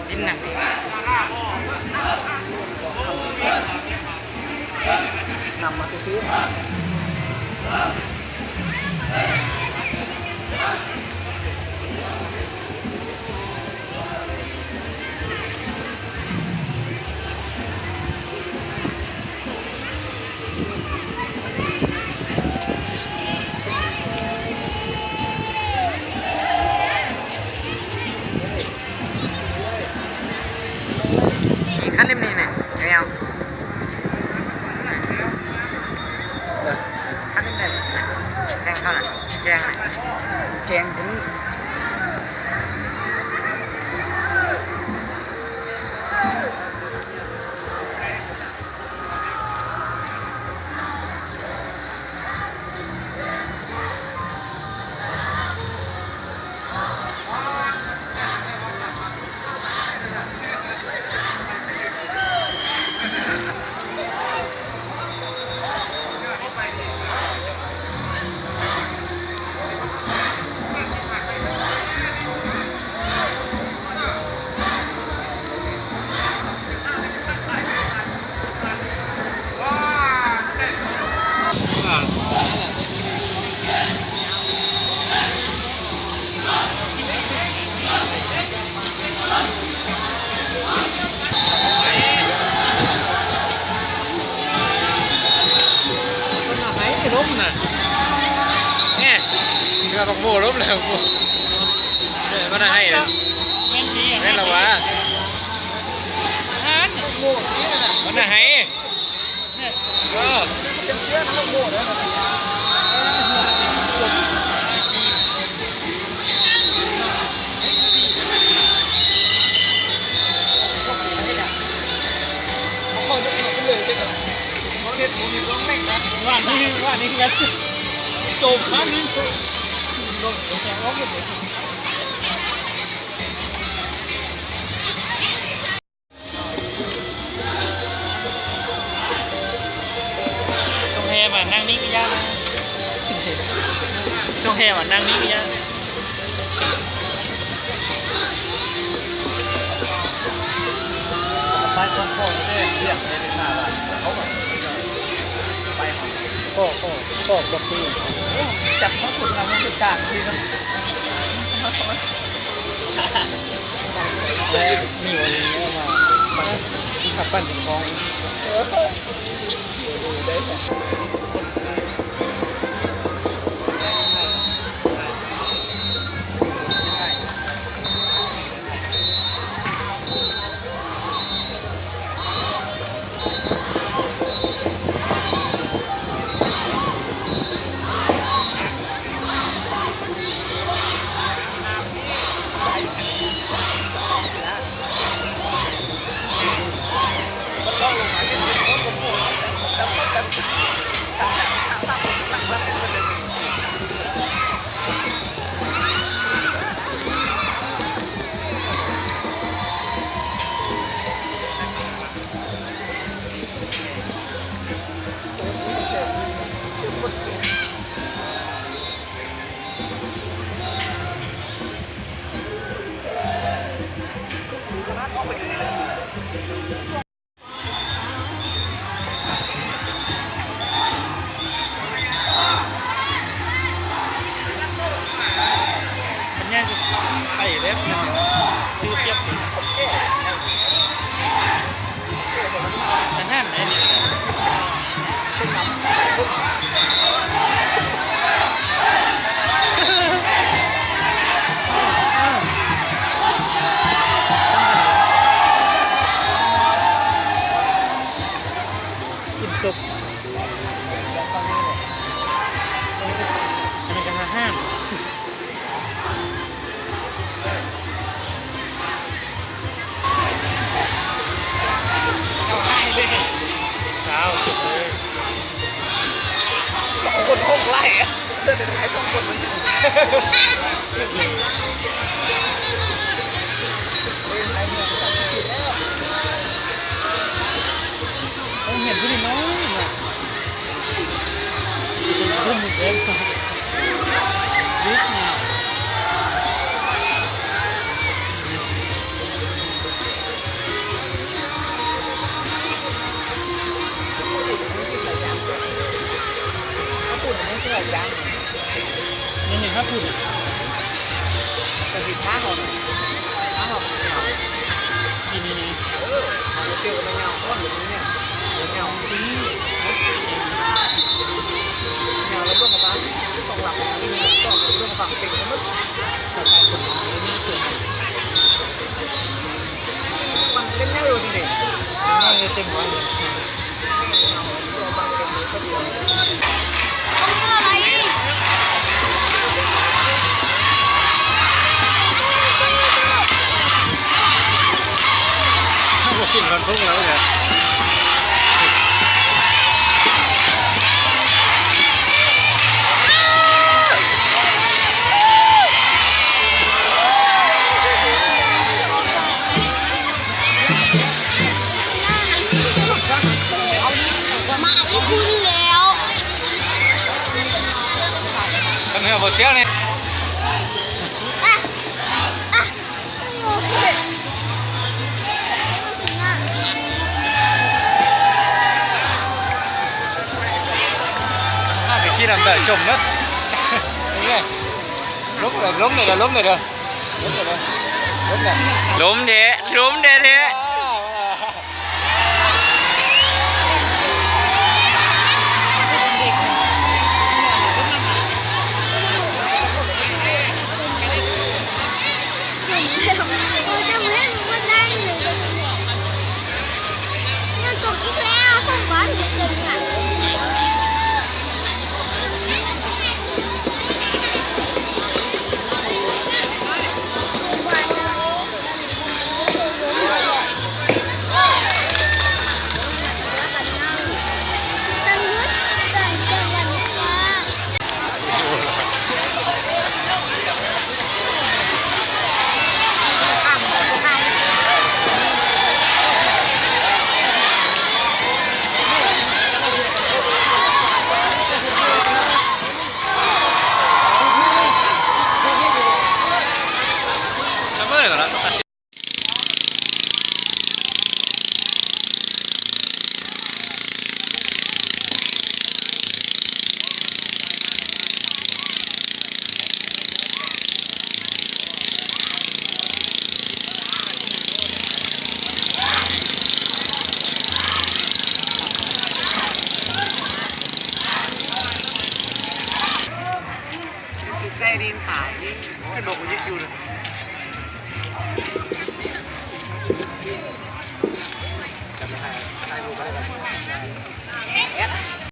ດິນນະ ນຳມາຊື່ໆ. ຄັນເຫຼັ້ມນີ້ນະ ແມວ ຄັນເຫຼັ້ມໃດ ແກງເຂົານະ ແກງນະ ແກງຕົວນີ້. ລົມນະ ແນ່ ເຮືອບັກໂມ້ລົມແລ້ວ ເອີ ມັນນະໄຫ້ນະ ແມ່ນດີ ແມ່ນລະຫວາ ຫັ້ນ ມັນນະໄຫ້ ເອີ ເປັນເຊື້ອນຳໂມເດີ. ວ່ານີ້ ວ່ານີ້ຄືກັນ ໂຈມຄັນ ລົງ ລົງ ລົງ ລົງ. ຊົງແຮມານັ່ງນີ້ກໍຢ່າ ຊົງແຮມານັ່ງນີ້ກໍຢ່າ ໄປທາງໂຄ້ງແທ້ ວຽກແທ້ ໜ້າບ້ານເຂົາກໍໄປ ກໍ ກໍ ກໍບໍ່ຄື ຈັບມາຄຸນນຳມັນຄືກາງຊີ້ນະ. ແລ້ວມີວັນນີ້ມາ ມີຂັບປັ່ນເປັນຂອງ ເອີ ເອີ ເອີ ໄດ້.ກິນສົບ ອັນນີ້ກໍ ອັນນີ້ກໍຫ້າມ. ຊາວ ເກັບເລີຍ ສອງຄົນຫົກໄລ່ ເດີນໄປສອງຄົນມັນ ໂຮງຮຽນທີ່ນີ້ນ້ອຍເນາະ. ເປັນກຸ່ມເດ້ ເດັກນ້ອຍ. ມາເຮົາ ມາເຮົາ ກິນນີ້ ເອີ ເຮົາເຈີກັນຍາວກ່ອນ ເລີຍນີ້ຍາວ ຍາວ ຍາວແລ້ວລົງມາ ສອງລຳ ສອງລຳເຕັມໝົດ ສະໄຕຄົນລາວນີ້ເປັນ ມັນເປັນແນວຢູ່ທີ່ນີ້ ເຕັມຮ້ອຍເລີຍ. ກິນຄອນທຸງແລ້ວເນຍ. ມາອີກຄູ່ໜຶ່ງແລ້ວ ຄັນເຮືອບໍ່ຊຽວນີ້ ອ້າວ ໄປຂີ່ນຳເດີ ຈົມເບິດ ເອີ ລົມເດີ ລົມເດີ ລົມເດີ ລົມເດີ ລົມເດີ ລົມແທ້ ລົມແທ້ໆ. ໃກ້ດິນຂາຍນີ້ ກະດົກຢູ່ເລີຍ.